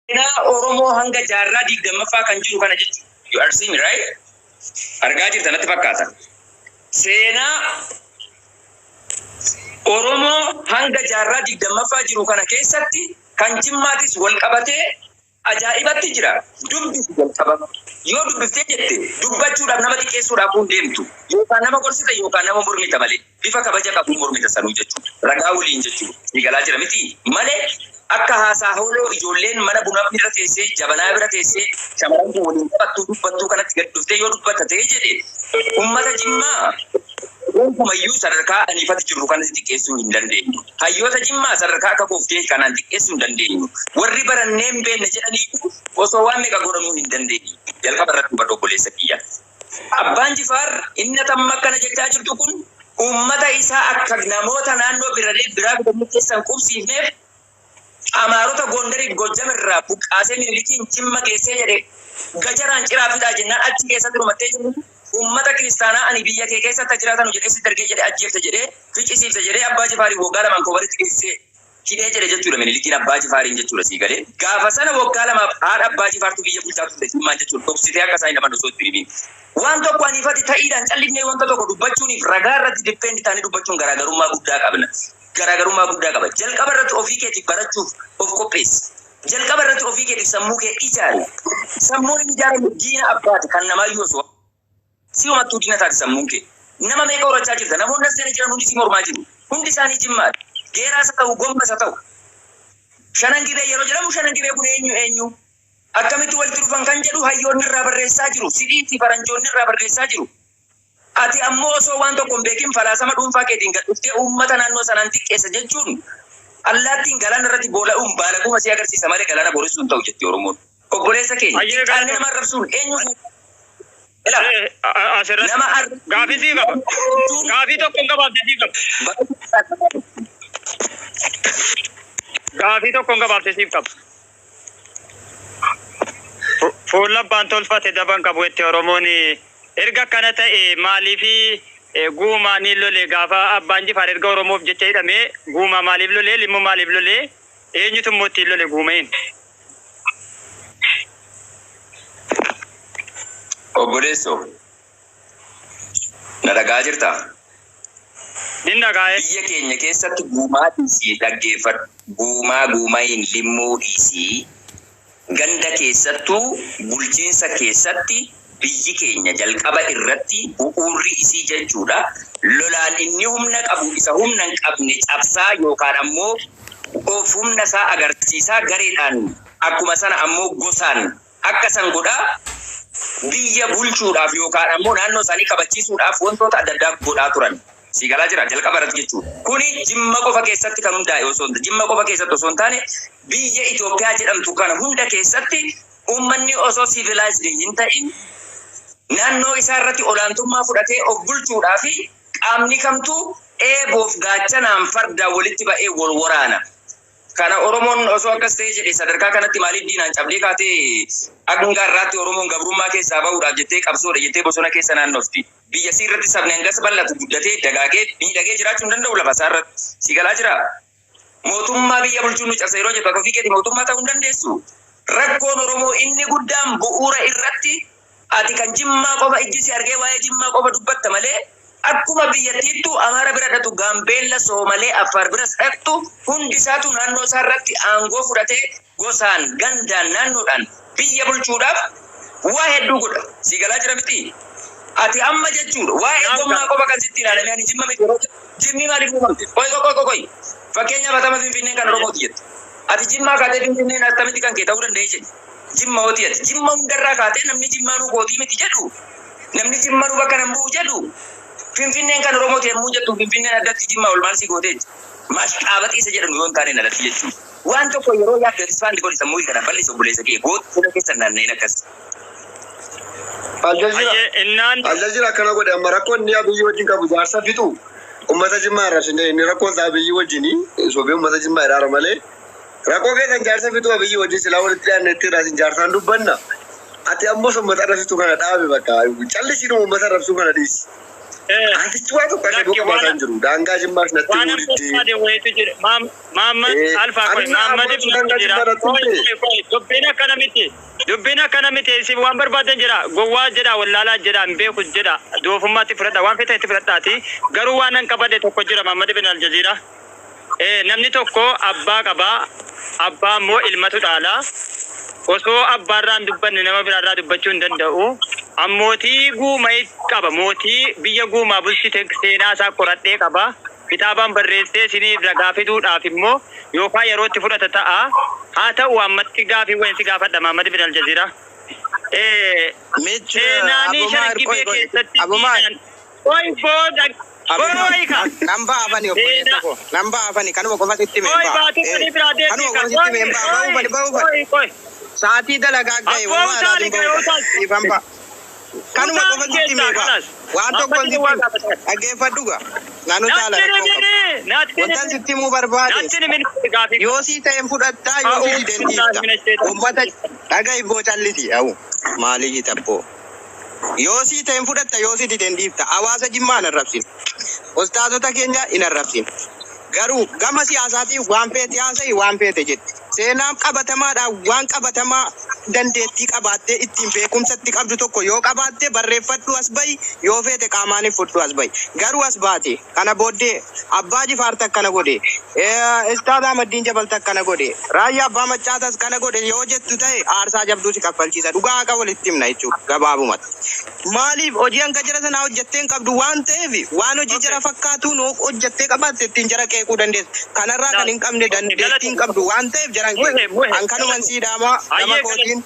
Seenaa Oromoo hanga jaarraa 20ffaa kan jiru kana jechuudha. You are seeing me, right? Argaa jirta natti fakkaata. Seenaa Oromoo hanga jaarraa 20ffaa jiru kana keessatti kan Jimmaatis wal qabatee ajaa'ibatti jira. Dubbisi jalqaba. Yoo dubbiftee jette dubbachuudhaaf nama xiqqeessuudhaaf hin deemtu. Yookaan nama gorsita yookaan nama mormita malee. Bifa kabaja qabuun mormita sanuu jechuudha. Ragaa waliin jechuudha. Ni galaa jira miti malee akka haasaa hooloo ijoolleen mana bunaa bira teessee, jabanaa bira teessee, shamarran kun waliin taphattuu dubbattuu kanatti gad dhuftee yoo dubbatta ta'ee jedhe, ummata Jimmaa gonkumayyuu sadarkaa aniifatti jirru kanatti xiqqeessuu hin dandeenyu. Hayyoota Jimmaa sadarkaa akka kooftee kanaan xiqqeessuu hin dandeenyu. Warri barannee hin beekne jedhaniitu osoo waan meeqa godhanuu hin dandeenyu. Jalqaba irratti hubadhu, obboleessa kiyya. Abbaan Jifaar inni atamma akkana jechaa jirtu kun uummata isaa akka namoota naannoo biraa fidanii keessan qubsiifneef Amaarota Gondariif Gojjam irraa buqqaasee Minilikiin Jimma geessee jedhe, gajaraan ciraa fixaa jennaan achi keessatti dhumattee jirtu. Uummata kiristaanaa ani biyya kee keessatti jiraatanu jedhee sitti ergee jedhe ajjeefte jedhee ficcisiifte jedhee Abbaa Jifaariin waggaa 2n Kobaritti geessee hidhee jedhe jechuudha Minilikiin Abbaa Jifaariin jechuudha. Sii galee? Gaafa sana waggaa 2f haadha Abbaa Jifaartu biyya bulchaa turte Jimmaan jechuudha, dhoksitee akka isaan hidhaman osoo itti himin. Waan tokko aniifati ta'iidhaan callifnee wanta tokko dubbachuuniif ragaa irratti depend taanee dubbachuun garaagarummaa guddaa qabna. Garaagarummaa guddaa qaba. Jalqaba irratti ofii keetiif barachuuf of qopheessi. Jalqaba irratti ofii keetiif sammuu kee ijaari. Sammuun inni ijaaramu diina abbaati kan namaayyuu osoo si'umattuu diina taate sammuun kee. Nama meeqa horachaa jirta? Namoonni as jala jiran hundi si mormaa jiru. Hundi isaanii Jimmaadha. Geeraas haa ta'u, Gommas haa ta'u. Shanan Gibee yeroo jedhamu, Shanan Gibee kun eenyu eenyu? Akkamitti walitti dhufan kan jedhu hayyoonni irraa barreessaa jiru. Sidhiitti faranjoonni irraa barreessaa jiru. Ati ammoo osoo waan tokko hin beekin falaasama dhuunfaa keetiin gad dhuftee uummata naannoo sanaan xiqqeessa jechuun, allaattiin galaana irratti boola'uun baalaguma si agarsiisa malee galaana booressuu hin ta'u jetti Oromoon. Obboleessa keenya, Hayyee, xiqqaannee galatoomi. nama arrabsuun eenyu Ila Asirratti nama gaafii sii qaba. arrabsuun Gaafii tokkoon gabaabsee sii qaba. Gaafii tokkoon gabaabsee siif qaba. Fuula abbaan tolfate daban qabu jette Oromoon. Erga akkana ta'e maaliif Guumaa ni lole? Gaafa Abbaan Jifaar erga Oromoof jecha hidhamee Guumaa maaliif lole? Limmu maaliif lole? Eenyutu immoo ittiin lole Guumeen? Obboleessoo, na dhagaa jirtaa? Nin dhagaa'e. Biyya keenya keessatti Guumaa dhiisii, dhaggeeffadhu. Guumaa, Guumayin, Limmuu dhiisii, ganda keessattuu bulchiinsa keessatti biyyi keenya jalqaba irratti bu'uurri isii jechuudha lolaan inni humna qabu isa humna hin qabne cabsaa yookaan ammoo of humna isaa agarsiisaa, gareedhaan akkuma sana ammoo gosaan akka san godhaa biyya bulchuudhaaf yookaan ammoo naannoo isaanii kabachiisuudhaaf wantoota adda addaa godhaa turan. Si galaa jira jalqaba irratti jechuudha. Kuni Jimma qofa keessatti kan hundaa'e osoo hin Jimma qofa keessatti osoo hin taane, biyya Itoophiyaa jedhamtu kana hunda keessatti uummanni osoo civilized hin ta'in naannoo isaa irratti olaantummaa fudhatee of bulchuudhaa fi qaamni kamtuu eeboof gaachanaan fardaan walitti ba'ee wal waraana. Kana Oromoon osoo akkas ta'ee jedhe sadarkaa kanatti maaliif diinaan cabdee kaatee hanga har'aatti Oromoon gabrummaa keessaa bahuudhaaf jettee qabsoodha jettee bosona keessa naannofti? Biyya isii irratti sabni hangas bal'atu guddatee, dagaagee, miidhagee jiraachuu hin danda'u lafa isaa irratti. Si galaa jiraa? Mootummaa biyya bulchuun nu cabsa yeroo jettu, akka ofii keetii mootummaa ta'uu hin dandeessu. Rakkoon Oromoo inni guddaan bu'uura irratti ati kan Jimmaa qofa ijji si argee waa'ee Jimmaa qofa dubbatta malee, akkuma biyyattiittuu Amaara bira dhaqxu, Gaambeella, Soomalee, Affaar biras dhaqxu, hundi isaatu naannoo isaa irratti aangoo fudhatee gosaan, gandaan, naannoodhaan biyya bulchuudhaaf waa hedduu godha. Si galaa jira miti? Ati amma jechuudha waa'ee Naaf Gommaa gala. qofa kan sitti ilaalame ani Jimma miti yeroo jedhu, Jimmi maaliif muufamte? Qoy qoy qoy qoy. Fakkeenyaaf atama Finfinneen kan Hayyee. Oromooti jette. Ati Jimmaa kaatee Finfinneen attamitti kan kee ta'uu danda'e jedhi. Jimma hooti ati. Jimma hundarraa kaatee namni Jimmaanuu kootii miti jedhu. Namni Jimmanuu bakka nan bu'u jedhu. Finfinneen kan Oromooti yommuu jettu, Finfinneen addatti Jimmaa ol maal si gooteeti? Maashqaabaxii isa jedhamu yoo hin taane alatti jechuudha. Waan tokko yeroo yaaddu expand godhi, sammuu kana bal'isi, obboleessa kee goota fuula keessa hin naanna'in akkas. Aljazeera Hayyee innaan Aljazeera akkana godhe. Amma rakkoon inni Abiyyi wajjin qabu jaarsa fixu ummata Jimmaa arrabsine. Inni rakkoon isaa Abiyyi wajjin sobee ummata Jimmaa jedhaara malee rakkoo keessan jaarsa fixu Abiyyi wajjin silaa walitti dhiyaanne itti irraa isin jaarsaan dubbanna. Ati ammoo ummata arrabsitu kana dhaabe, bakka callisiidhuma ummata arrabsuu kana dhiisi. Atichi waa tokko asheeboo Lakki qabaataa waan hin jiru. Daangaa Jimmaas natti waan himuu diddee. barbaade wayitu jira. Maamma Alfaa Ani qoy Maammad ammoo ibn daangaa Aljaziiraa. Jimmaa natti Qoy himte. qoy qoy dubbiin akkana miti. Dubbiin akkana miti. Isin waan barbaadan jira. Gowwaa jedha, wallaalaa jedha, hin beeku jedha. Doofummaatti fudhadha. Waan feetan itti fudhadhaati. Garuu waan nan qabadhe tokko jira Maammad ibn Aljaziiraa. Namni tokko abbaa qabaa. Abbaa immoo ilmatu dhaala. Osoo abbaarraa hin dubbanne nama biraarraa dubbachuu hin danda'u. Ammootii guumay qaba. Mootii biyya guumaa bulchite seenaa isaa qoradhee qaba. Kitaabaan barreessee isiniif ragaa fiduudhaaf immoo yookaan yerootti fudhata ta'a. Haa ta'u ammatti gaafii wayin si gaafadha Mahammad bin Aljaziiraa. Mich Seenaanii Abumaar qoy shan gibee qoy keessatti Abumaar diinaan. Qoy booda Abumaar qoy ka. nan ba'a afani obboleessa Seenaa koo nan ba'a afani kanuma qofa sitti himeen qoy ba'a baatuu kanii biraa deemii kanuma ka. qofa sitti Qoy himeen ba'a qoy ba'uufani ba'uufani qoy qoy. sa'aatii dalagaa ga'e Abboo walumaa utaali alaatiin ka yoo ba'uufani utaalte. dhiifan ba'a kanuma qofa Utaali sitti keessaa himee ba'a kanas. waan tokkon Maammadni sitti waa hime gaafatan. dhaggeeffadhu gaa nanu taala Natti rakkoo qabu himini natti wantan himini sitti himuu barbaade natti himini gaafii. yoo sii ta'een fudhattaa yoo sii A'uudhu dideen billaahi dhiifta mina sheexan. ummata dhaga ibboo callisi au maalii tabboo yoo sii ta'een fudhatta yoo sii dideen dhiifta hawaasa Jimmaa hin arrabsin ustaazota keenya hin arrabsin garuu gama siyaasaatiin waan feete haasa'i waan feete jedhe seenaan qabatamaadhaan waan qabatamaa dandeettii qabaattee ittiin beekumsatti qabdu tokko yoo qabaatte barreeffadhu as ba'i yoo feete qaamaanin fudhu as ba'i garuu as baate kana booddee Abbaa Jifaar takkana godhe Ustaaz Ahmaddiin Jabal takkana godhe Raayyaa Abbaa Maccaatas kana godhe yoo jettu ta'e aarsaa jabduu si kaffalchiisa dhugaa haqa walitti himna jechuudha gabaabumatti. Maaliif hojii hanga jara sanaa hojjettee hin qabdu waan ta'eef waan hojii jara fakkaatuun hojjettee qabaatte ittiin jara qeequu dandeessa. Kanarraa kan hin qabne dandeettii hin qabdu waan ta'eef jara hin Muhe qeequ. muhe An kanuman sii dhaamaa gama ayyee kootiin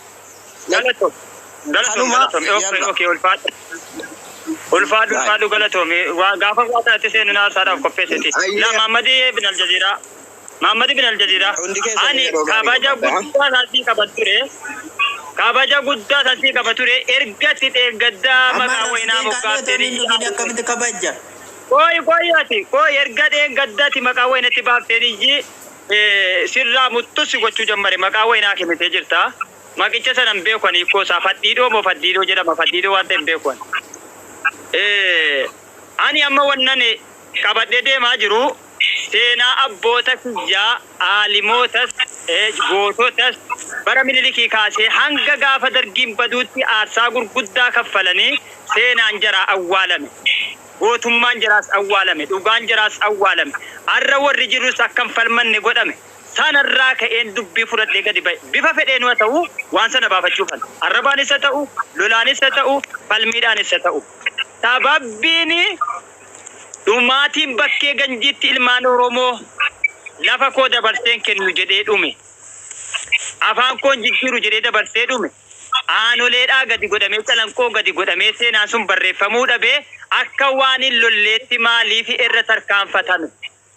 galatoom galatoom kanuma galatoom okay yalla. okay ulfaadhu ulfaadhu ulfaadhu galatoom waa gaafa waa kanatti seenu naarsaadhaaf qopheessiti. La Ayyee Mahammad ibn Aljaziiraa Mahammad ibn Aljaziiraa hundi keessan ani yeroo gaarii kabaja qabaadha. guddaa saasii qaba ture kabaja guddaa saasii qaba ture erga itti dheeggaddaa Amma maqaa waynaa arrabsitee kaanii otoo moggaafteen inni hin dhufin akkamitti kabajja? Qoy qoy ati qoy erga dheengaddaati maqaa waynatti baafteen iyyi sirraa muttusi gochuu jammare maqaa waynaa kennitee jirta. Maqicha sana hin beeku ani hiikoo isaa fadhiidoo moo fadhiidoo jedhama fadhiidoo waan ta'e hin beeku ani. Ani amma wannan qabadhee deemaa jiru seenaa abboota kiyyaa aalimootas goototas bara Minilikii kaasee hanga gaafa dargiin baduutti aarsaa gurguddaa kaffalanii seenaan jaraa awwaalame. Gootummaan jaraas awwaalame, dhugaan jaraas awwaalame. Arra warri jirus akkam falmanne godhame. Sanarraa ka'een dubbii fudhadhee gadi ba'e. Bifa fedheen haa ta'u waan sana baafachuufan. Arrabaanis haa ta'u, lolaanis haa ta'u, falmiidhaanis haa ta'u. Sababbiin dhumaatiin bakkee ganjiitti ilmaan Oromoo lafa koo dabarseen kennu jedhee dhume. Afaan koon jijjiiru jedhee dabarsee dhume. Aanoleedhaa gadi godhamee calanqoo gadi godhamee seenaan sun barreeffamuu dhabee akka waan hin lolleetti maaliif irra tarkaanfatame.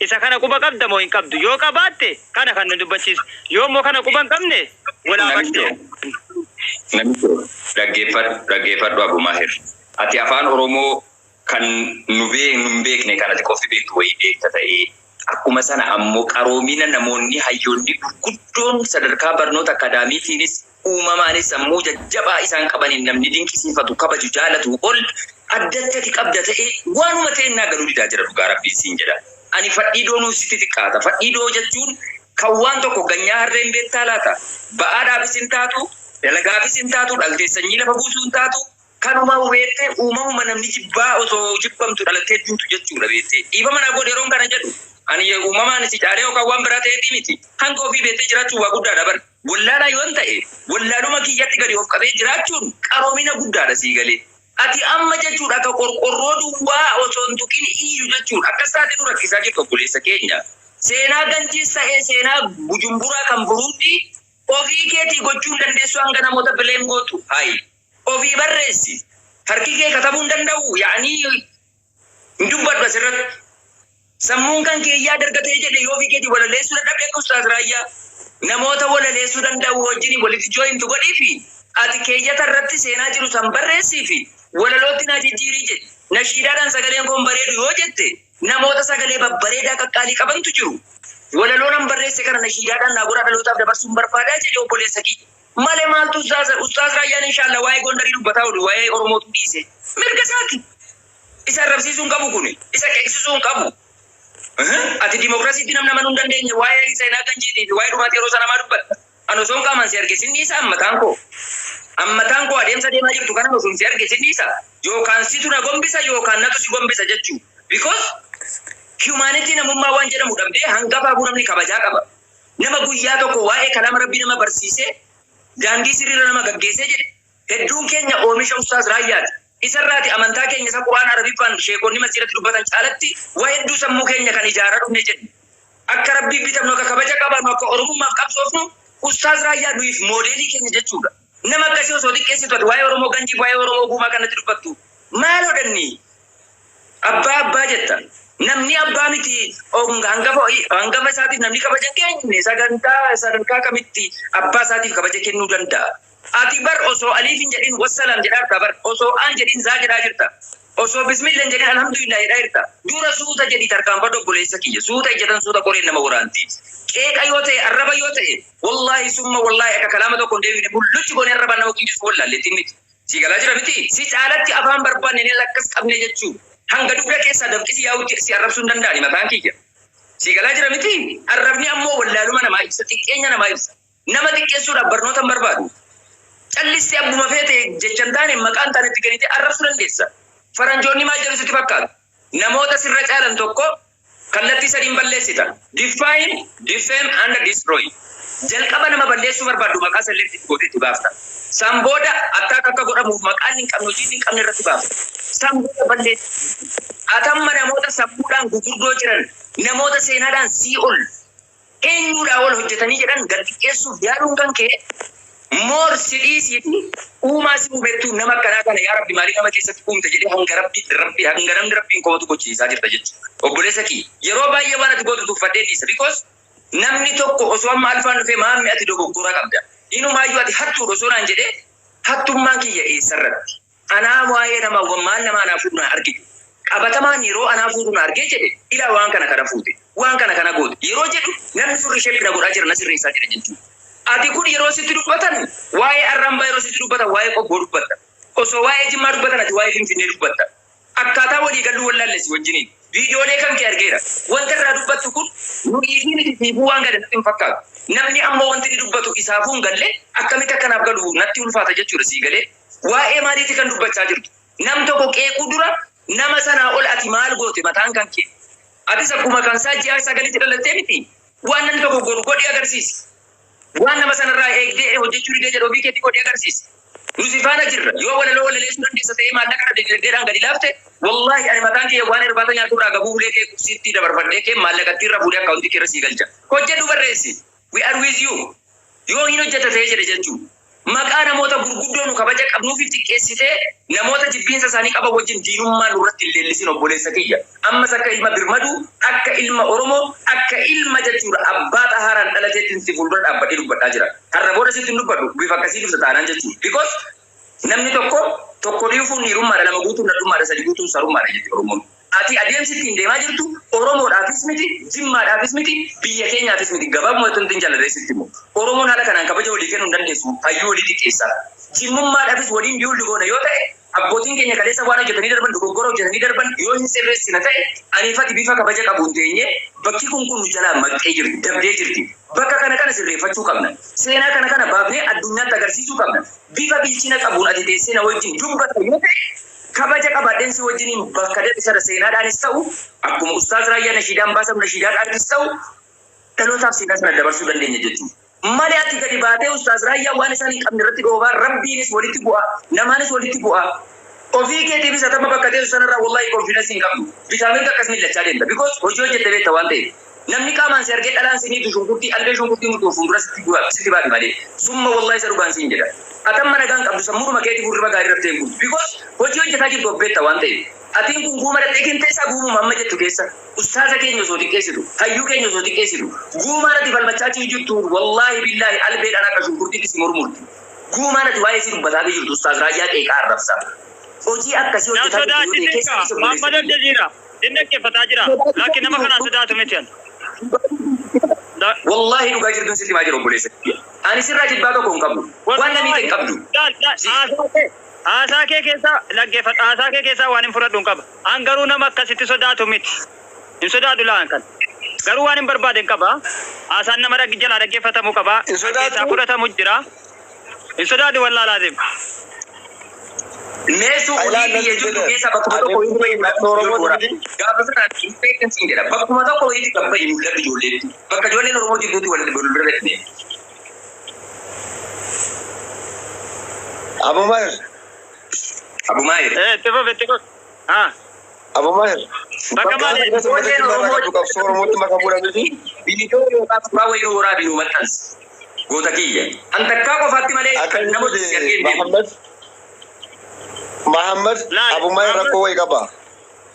Isa kana quba qabda moo hin qabdu? Yoo qabaatte kana kan nu dubbachiisu. Yoo immoo kana quba hin qabne walaa Namicho, namicho, dhaggeeffadhu, dhaggeeffadhu Abu Maahir. Ati afaan Oromoo kan nu nu hin beekne kan ati qofti beektu wayii beekta ta'ee akkuma sana ammoo qaroomina namoonni hayyoonni gurguddoon sadarkaa barnoota akaadaamiitiinis uumamaanis sammuu jajjabaa isaan qabaniin namni dinqisiifatu kabaju jaalatu ol addatti ati qabda ta'ee waanuma ta'e naa galuu didaa jira dhugaa rabbiin siin jedha. Ani fadhiidoo nuuf sitti xiqqaata. Fadhiidoo jechuun kan waan tokko ganyaa harreen beektaa laata. Ba'aadhaafis hin taatu, dalagaafis hin taatu, dhaltee sanyii lafa buusuu hin taatu. Kanuma beektee uumamuma namni jibbaa osoo jibbamtu dhalattee duutu jechuudha beektee. Dhiifama naa godhe yeroon kana jedhu. Ani uumamaan si caalee yookaan waan biraa ta'eetii miti. Hanga ofii beektee jiraachuun waa guddaadha bara. Wallaalaa yoon ta'e wallaaluma kiyyatti gadi of qabee jiraachuun qaroomina guddaadha sii galee. Ati amma jechuudha akka qorqorroo duwwaa osoo hin tuqin iyyu jechuudha. Akkas taate nu rakkisaa jirtu obboleessa keenya. Seenaa ganjiis ta'ee seenaa Bujumburaa kan Buruuti ofii keetii gochuu hin dandeessu hanga namoota bileen gootu. Hayi. Ofii barreessi. Harki kee katabuu hin danda'u. Yaanii hin dubbadhu asirratti. Sammuun kan keeyyaa dargatee jedhe yoo ofii keetii walaleessuu dadhabde akka Ustaaz Raayyaa. Namoota walaleessuu danda'u wajjin walitti jointu godhii fi ati keeyyata irratti seenaa jiru san barreessii fi walalootti naa jijjiirii jedhi. Nashiidaadhaan sagaleen koon bareedu yoo jette namoota sagalee babbareedaa qaqqaalii qabantu jiru. Walaloo nan barreesse kana nashiidaadhaan naa godhaa dhalootaaf dabarsuun barbaadaa jedhe obboleessa kiyya. Malee maaltu Ustaaz Raayyaan inshaallah waa'ee Gondarii dubbataa oolu waa'ee Oromootu dhiise. Mirga isaati. Isa arrabsiisuu hin qabu kuni. Isa qeeqsisuu hin qabu. Ati dimookiraasiitti namni amanuu hin dandeenye waa'ee seenaa ganjiitii fi waa'ee dhumaatii yeroo sana maa dubbatta? Ani osoo hin qaamaan si arge sin dhiisa ammataan koo. Ammataan koo adeemsa deemaa jirtu kana osoo si arge sin dhiisa. Yookaan situ na gombisa yookaan natu si gombisa jechuu. Because humanity namummaa waan jedhamu dhabdee hangafaa namni kabajaa qaba. Nama guyyaa tokko waa'ee kalaama rabbii nama barsiisee daandii sirriirra nama gaggeessee jedhe. Hedduun keenya oomisha Ustaaz Raayyaati. Isarraati amantaa keenya isa Qur'aan Arabiffaan sheekonni masjiidatti dubbatan caalatti waa hedduu sammuu keenya kan ijaaraa dhufne jedhe. Akka rabbii bitamnu, akka kabaja qabaannu, akka Oromummaaf qabsoofnu Ustaaz Raayyaa nuyiif moodeelii keenya jechuudha. Nama akkasii osoo xiqqeessitu ati waa'ee Oromoo ganjii, waa'ee Oromoo guumaa kanatti dubbattu. Maal hodhanni? Abbaa abbaa jetta. Namni abbaa miti hangafa isaatiif namni kabaja kenne sagantaa sadarkaa kamitti abbaa isaatiif kabaja kennuu danda'a? Ati bar osoo aliif hin jedhin wassalaam jedhaa jirta bar, osoo aan jedhin zaa jedhaa jirta. Osoo bismillah hin jedhin alhamdulillah jedhaa jirta. Dura suuta jedhi tarkaanfadhu obboleessa kiyya. Suuta ejjatan suuta qoreen nama waraanti. Qeeqa yoo ta'e, arraba yoo ta'e, wallaahi summa wallaahi akka kalaama tokko hin deebine mulluchi goonee arraba nama qinjisu wallaalleettiin miti. Si galaa jira miti? Si caalatti afaan barbaanne ni akkas qabne jechuu. Hanga dugda keessaa dafqisi yaa'utti si arrabsuu hin danda'ani mataan kiyya. Si galaa jira miti? Arrabni ammoo wallaaluma namaa ibsa, xiqqeenya namaa ibsa. Nama xiqqeessuudhaaf barnoota hin barbaadu. Callistee abbuma feete jecha hin taane maqaan taane itti kennitee arrabsuu dandeessa. Faranjoonni maal jedhu sitti fakkaatu? Namoota sirra caalan tokko kallattii sadiin balleessita. Define, defame and destroy. Jalqaba nama balleessuu barbaaddu maqaa select itti gootee itti baafta. San booda attack akka godhamuuf maqaan hin qabne, hojii hin qabne irratti baafta. San booda balleessi. Atamma namoota sammuudhaan gugurdoo jiran, namoota seenaadhaan sii ol eenyuudhaa ol hojjetanii jedhan gad xiqqeessuuf yaaduun kan ka'e moor si dhiisiiti uumaa si hubettuu nama akkanaa kana yaa Rabbi maaliif nama keessatti uumte jedhee hanga rabbi rabbi hanga namni rabbiin komatu gochiisaa jirta jechuudha. Obboleessa kiyya yeroo baay'ee waan ati gootu tuffadhee dhiisa because namni tokko osoo amma alfaan dhufee maammi ati dogoggora qabda. Inumaayyuu ati hattuudha osoo naan jedhee hattummaan kiyya eessarratti? Anaa waa'ee nama maal nama anaa fuudhu na argite. Qabatamaan yeroo anaa fuudhu na argee jedhe ilaa waan kana kana fuute, waan kana kana goote yeroo jedhu namni sun reshape na godhaa jira, na sirreessaa jira jechuudha. Ati kun yeroo sitti dubbatan waa'ee arrambaa, yeroo sitti dubbatan waa'ee qobboo dubbatta. Osoo waa'ee Jimmaa dubbatan ati waa'ee Finfinnee dubbatta. Akkaataa walii galuu wallaalleessi wajjiniin. Viidiyoolee kan kee argeera. Wanta irraa dubbattu kun nuyiifii miti siifuu waan gale natti hin fakkaatu. Namni ammoo wanti inni dubbatu isaafuu hin galle akkamitti akkanaaf galu natti ulfaata jechuudha sii galee. Waa'ee maaliiti kan dubbachaa jirtu? Nam tokko qeequu dura nama sanaa ol ati maal goote mataan kan kee? Atis akkuma kan isaa ji'a 9tti dhalattee miti. Waan namni tokko godhu godhi agarsiisi. Waan nama sanarraa eegdee hojjechuu didee jedhu ofii keetti godhi agarsiisi. Nuti faana jirra. Yoo walaloo walaleessuu dandeessa ta'ee maallaqa dinagdeedhaan gadi laafte, wallaahi ani mataan kiyya waan irbaata nyaatu irraa gabuu ulee kee qubsiitti dabarfadhee kee maallaqatti irra fuudhee akkaawuntii kee irra sii galcha. Hojjedhu, barreessi. We are with you. Yoo hin hojjetta ta'ee jedhe jechuudha. Maqaa namoota gurguddoo nu kabaja qabnuufi xiqqeessitee namoota jibbiinsa isaanii qaban wajjin diinummaa nurratti hin leellisin obboleessa kiyya. Ammas akka ilma birmaduu, akka ilma Oromoo, akka ilma jechuudha abbaa xahaaraan dhalateetti si fuuldura dhaabbadhee dubbadhaa jira. Har'a booda sitti hin dubbadhu bifa akkasii ibsa taanaan jechuudha. Because namni tokko tokko dhiifuun dhiirummaadha, lama guutuun nadhummaadha, sadi guutuun sarummaadha jetti Oromoon. Ati adeemsi ittiin deemaa jirtu Oromoodhaafis miti, Jimmaadhaafis miti, biyya keenyaafis miti. Gabaabumatti wanti hin jaalladhe sitti himu. Oromoon haala kanaan kabaja walii kennuu hin dandeessu. Hayyuu walii xiqqeessaa. Jimmummaadhaafis waliin biyuulli goona yoo ta'e, abbootiin keenya kaleessa waan hojjetanii darban, dogoggora hojjetanii darban yoo hin sirreessina ta'e, aniifati bifa kabaja qabuun teenyee bakki kun kun nu jalaa maqxee jirti, dabdee jirti. Bakka kana kana sirreeffachuu qabna. Seenaa kana kana baafnee addunyaatti agarsiisuu qabna. Bifa bilchina qabuun ati teessee na wajjin dubbatta yoo ta'e, kabaja qabaadheen si wajjiniin bakka dabe sana seenaadhaanis ta'u, akkuma Ustaaz Raayyaa nashiidaan baasamu nashiidaadhaanis ta'u, dhalootaaf seenaa sana dabarsuu dandeenya jechuudha. Malee ati gadi baatee Ustaaz Raayyaa waan isaan hin qabne irratti dhoofaa rabbiinis walitti bu'a, namaanis walitti bu'a. Ofii keetiifis atama bakka teessu sanarraa wallahi confidence hin qabdu. Bitaa mirga akkas millachaa deemta. Because hojii hojjette beekta waan ta'eef. Namni qaamaan si argee dhalaan si miitu shunkurtii albee shunkurtii murtuu fuuldura sitti bu'a sitti baati malee. Summa wallahi isa dhugaan siin jedha. Atamma nagaan qabdu sammuudhuma keetiif hirriba gaarii raftee hin bultu. Because hojii hojjetaa jirtu of beekta waan ta'eef. Atiin kun guuma dhaqxee kentee isaa guumuma amma jettu keessa. Ustaaza keenya osoo xiqqeessitu, hayyuu keenya osoo xiqqeessitu, guumaan ati falmachaa jirtu wallaahi billaahi albeedhaan akka shunkurtiitti si mormurti. Guumaan ati waa'ee si dubbataa jirtu Ustaaz Raayyaa qeeqaa arrabsa. Hojii akkasii Na hojjetaa jirtu yoo ta'e sodaachise keessa ka isa Muhammad obboleessa. Aljazeera. Inni dhaggeeffataa jira. Laakiin nama kanaan sodaatu miti ani. Wallaahi dhugaa jirtuun sitti himaa jira obboleessa. Ani sirraa jibbaa tokko hin qabu. Waan namni hin qabdu. Laal laal, haasaa kee Haasaa kee keessaa dhaggeeffadhu. Haasaa kee keessaa waan hin fudhadhu hin qaba. An garuu nama akkasitti sodaatu miti. Hin sodaadhu laan kan. Garuu waan hin barbaade hin qaba. Haasaan nama jalaa dhaggeeffatamuu qaba. Hin sodaatu? Keessaa fudhatamu jira. Hin sodaadu wallaa laazim. Meesuu hojii biyya jirtu keessa bakkuma tokko hin bahi Oromoo Gaafa sana hin beekan siin jedha. Bakkuma tokko wayiitti kan bahi mul'atu ijoolleetti. Bakka ijoolleen Oromoo jirtutti wal bira dhaqne. Abu Mahir, Abu Maayir. Itti fufi itti fufi. Haa. Abu Mahir. Bakka maali? Ijoolleen Oromoo qabsoo Oromootti makamuudha miti. Viidiyoo yookaan suuraa wayii waraabii nu maxxansi. Goota kiyya. An takkaa qofaatti malee Akka nama inni hojii argee hin beeku. Mahammad Mahammad Laali, Abu Mahir Mahammad. rakkoo wayii qaba.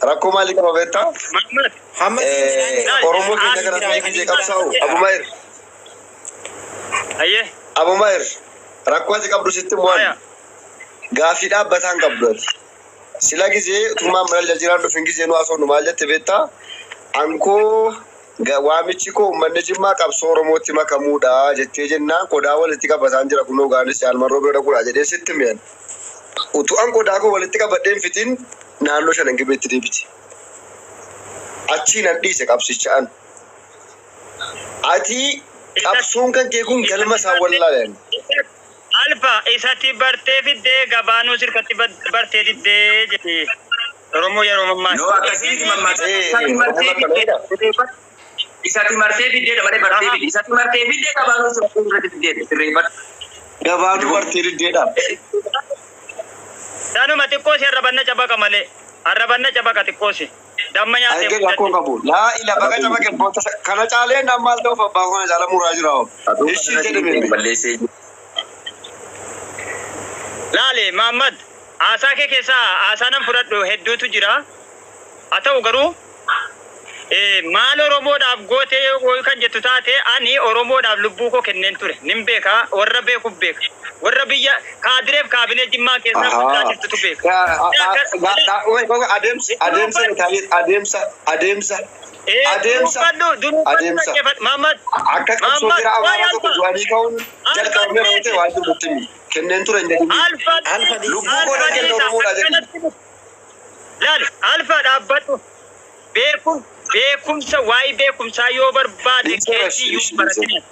Rakkoo maalii qaba beektaa? Mahammad. Hamma Oromoo keenya gara ta'ee gizee qabsaa'u. Abu Mahir, Ayyee. Abu Mahir rakkoo ati qabdu sitti mo'an. Aya. Gaaffii dhaabbataan qabdu ati. Sila gizee utummaan mana jajjiiraan dhufin gizee nu haasofnu maal jette beektaa? Ankoo waamichi koo uummanni Jimmaa qabsoo Oromootti makamuudha jettee jennaan qodaa walitti qabataan jira kunoo gaanis jaalmarroo bira dhaquudha jedhee sitti mi'an. Utuu an qodaa koo walitti qabadhee hin fixin naannoo shanan gibeetti deebite. Achii nan dhiise qabsicha an. Ati qabsoon kan kee kun galma isaa wallaalan. Alfa isatti bartee fiddee gabaanuu sirkatti bartee diddee jedhe. Oromoo yeroo mammaa. No akkasii miti mammaaksa. Eh, Isatti martee Oromoon akkana fiddee. Isatti martee fiddee malee bartee fidde. Isatti martee fiddee qabaanuu sirreeffadhu fiddee sirreeffadhu. Gabaanuu bartee diddeedha. Sanuma xiqqoo si arrabanna cabaqa malee. Arrabanna cabaqa xiqqoo si. Damma nyaatee Argee rakkoon qabu. Laa ila baga cabaqa boota kana caalee naan maal ta'uuf abbaa kana caala muraa jira. Ishii jedhame. Balleessee jiru. Laale Mahammad haasaa kee keessaa haasaa nan fudhadhu hedduutu jira. Haa ta'u garuu maal Oromoodhaaf gootee yoo kan jettu taate ani Oromoodhaaf lubbuu koo kenneen ture. Nin beeka warra beekuuf beeka. Warra biyya kaadireef kaabinee Jimmaa keessaa guddaa jirtutu beeka. Adeemsa adeemsa adeemsa adeemsa adeemsa adeemsa. Mahammad Akka qabsoo jira amaaraa tokko du'anii ka'uun jalqabamee raawwate waan jiru nutti himi. Kenneen ture hin jedhini. Alfa Alfa Lubbuu koo nan kenna Oromoodhaa jedhi. Laal alfa dhaabbadhu. Beekumsa waa'ee beekumsaa yoo barbaade Dhiisee keejii ishii yoo baratin.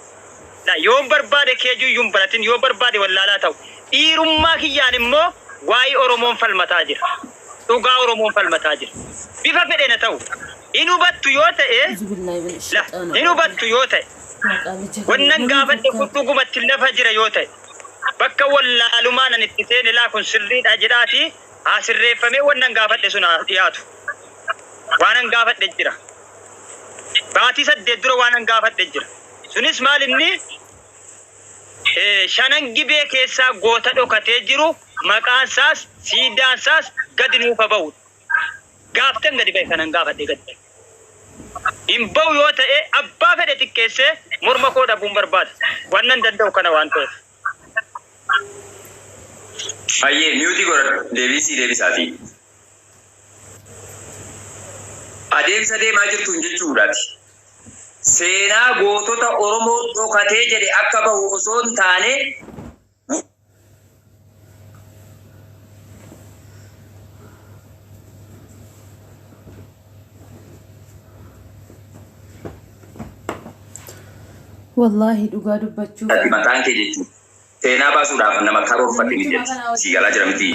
Yoo barbaade keejii yoo baratin yoo barbaade wallaalaa ta'u. Dhiirummaa kiyyaan immoo waa'ee Oromoon falmataa jira. Dhugaa Oromoon falmataa jira. Bifa fedheen haa ta'u. Hin hubattu yoo ta'e la hin hubattu yoo ta'e wannan gaafadhe kun dhugumatti lafa jira yoo ta'e bakka wallaalumaa nan itti seene laa kun sirriidha jedhaati haa sirreeffamee wannan gaafadhe sun haa dhiyaatu. Waanan gaafadhe jira. Baatii 8 dura waanan gaafadhe jira. Sunis maal inni shanan gibee keessaa goota dhokatee jiru maqaan isaas siidaan isaas gadi nuuf haa ba'u. Gaaftan gadi ba'e kanan gaafadhe gadi ba'e. Hin ba'u yoo ta'e abbaa fedhe xiqqeessee morma koo dhabuun barbaada. Wannan danda'u kana waan ta'eef. Ayyee miyuutii godhadhu deebisii deebisaati. Adeemsa deemaa jirtuun jechuudhaati. Seenaa gootota Oromoo dhokatee jedhe akka bahu osoo hin taane Wallaahi dhugaa dubbachuuf mataan kee jechuudha. Seenaa baasuudhaaf nama karoorfate ni jetti. Si galaa jira miti.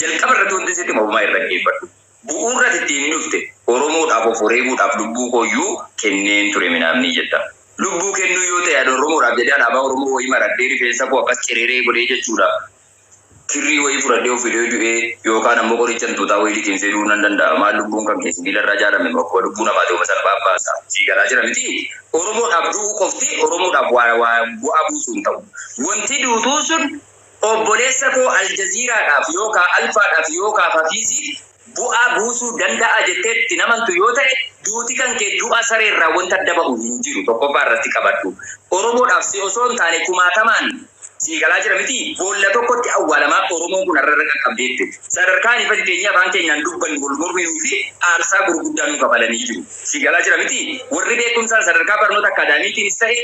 Jalqaba irratti wanti sitti mootummaa irra geeffadhu. Bu'uura ittiin hin dhufte Oromoodhaaf of wareeguudhaaf lubbuu kooyyuu kenneen ture minaamni jetta. Lubbuu kennuu yoo ta'e ani Oromoodhaaf jedhee alaabaa Oromoo wayii maradhee rifeensa koo akkas cireree godhee jechuudha. Kirrii wayii fudhadhee of fidee du'ee yookaan ammoo qoricha hantuutaa wayii liqimsee du'uu nan danda'a. Maal lubbuun kan kee sibiila irraa ijaarame akkuma lubbuu namaa ta'u salphaa baasa. Si galaa jira miti. Oromoodhaaf du'uu qofti Oromoodhaaf waa bu'aa buusuu hin ta'u. Wanti duutuu sun obboleessa koo Aljaziiraadhaaf yookaan Alfaadhaaf yookaan Fafiisiif bu'aa buusuu danda'a jettee itti namantu yoo ta'e duuti kan kee du'a sareerraa wanta adda ba'u hin jiru tokkoffaa irratti qabadhu. Oromoodhaaf si osoo hin taane kumaatamaan Sii galaa jira miti? Boolla tokkotti awwaalamaa Oromoon kun har'a irra qaqqabdeetti. Sadarkaan ifatti teenyee afaan keenyaan dubbannu wal morminuu fi aarsaa gurguddaa nu kafalanii jiru. Sii galaa jira miti? Warri beekumsaan sadarkaa barnoota akaadaamiitiinis ta'e,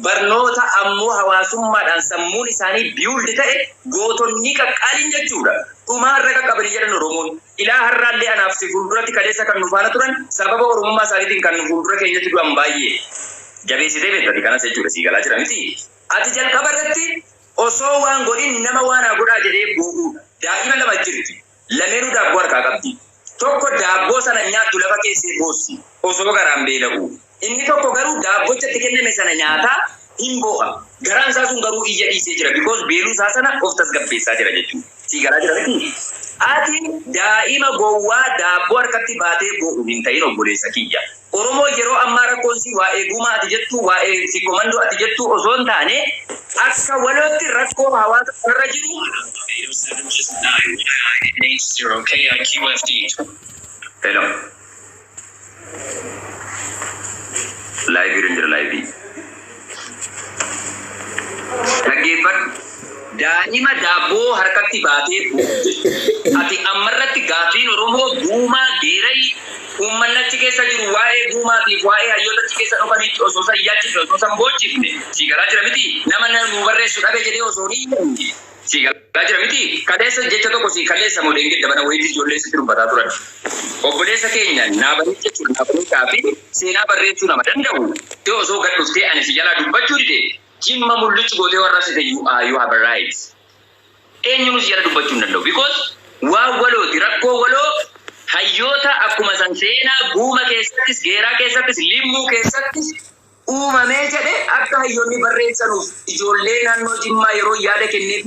barnoota ammoo hawaasummaadhaan sammuun isaanii build ta'e, gootonni qaqqaaliin jechuudha. Dhumaa irra qaqqabanii jedhan Oromoon. Ilaa har'aallee anaaf si fuulduratti kaleessa kan nu faana turan, sababa Oromummaa isaaniitiin kan nu fuuldura keenyatti du'an baay'ee. Jabeessitee beektati kanas jechuudha. Sii galaa jira miti? Ati jalqaba irratti osoo waan godhin nama waan haa godhaa jedhee boo'uudha. Daa'ima lama jirti. Lameenuu daabboo harkaa qabdi. Tokko daabboo sana nyaattu lafa keessee boossi. Osoo garaan beela'u. Inni tokko garuu daabbochatti kenname sana nyaataa hin boo'a. Garaan isaa sun garuu iyya dhiisee jira. Because beeluu isaa sana of tasgabbeessaa jira jechuudha. Sii galaa jira miti? Ati daa'ima gowwaa daabboo harkatti baatee boo'u hin ta'in, obboleessa kiyya. Oromoo yeroo ammaa rakkoon si waa'ee gumaa ati jettu, waa'ee si komandoo ati jettu osoo hin taane, akka walootti rakkoo hawaasa kanarra jiru. 807 9 0 KIQFD. Hello. Live irra jira, live. Dhaggeeffadhu. Daa'ima daabboo harkatti baatee boo'u jechuudha. Ati ammarratti gaaffiin Oromoo guumaa geerai uummanni achi keessa jiru waa'ee guumaatiif waa'ee hayyoota achi keessa dhufanitti osoo san yaachifne, osoo san boochifne, si galaa jira miti? Nama nu barreessu dhabe jedhee osoo hin iyyanne, si galaa jira miti? Kaleessa jecha tokko si kaleessa moo deengedda bana wayiitti ijoollee sitti dubbataa turan. Obboleessa keenya naabanii jechuun naabanii fi seenaa barreessuu nama danda'u. Yoo osoo gad dhuftee ani si jalaa dubbachuu dide, Jimma mul'ichu gootee warra site, you have a right. Eenyuun si jala dubbachuu hin danda'u. Because waan walooti, rakkoo waloo hayyoota akkuma san seenaa guuma keessattis, geeraa keessattis, limmuu keessattis uumamee jedhe akka hayyoonni barreessanuuf ijoollee naannoo Jimmaa yeroo yaada kenneef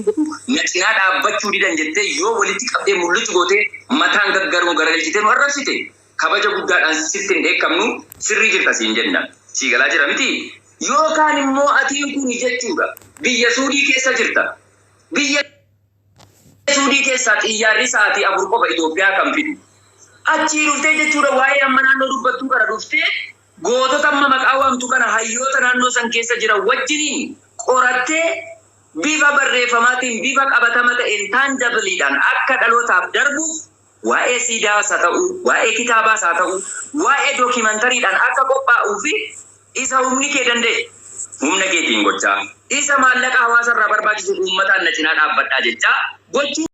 na cinaa dhaabbachuu didan jettee yoo walitti qabdee mul'ichu gootee mataan gaggaruu garagalchitee nu arrabsite, kabaja guddaadhaan sitti hin dheekkamnu, sirrii jirta siin jenna. Sii galaa jira miti? Yookaan immoo atiin kun jechuudha biyya Suudii keessa jirta. Biyya Suudii keessaa xiyyaarri sa'aatii 4 qofa Itoophiyaa kan fidu. Achii dhuftee jechuudha waa'ee amma naannoo dubbattuu kana dhuftee gootota amma maqaa waamtu kana hayyoota naannoo san keessa jiran wajjiniin qorattee bifa barreeffamaatiin, bifa qabatama ta'een, tangibleiidhaan akka dhalootaaf darbuuf, waa'ee siidaas haa ta'u, waa'ee kitaabaas haa ta'u, waa'ee dookimentariidhaan akka qophaa'uu fi isa humni kee danda'e humna keetiin gochaa, isa maallaqa hawaasa irraa barbaachisu uummataan na cinaa dhaabbadhaa jechaa gochuu.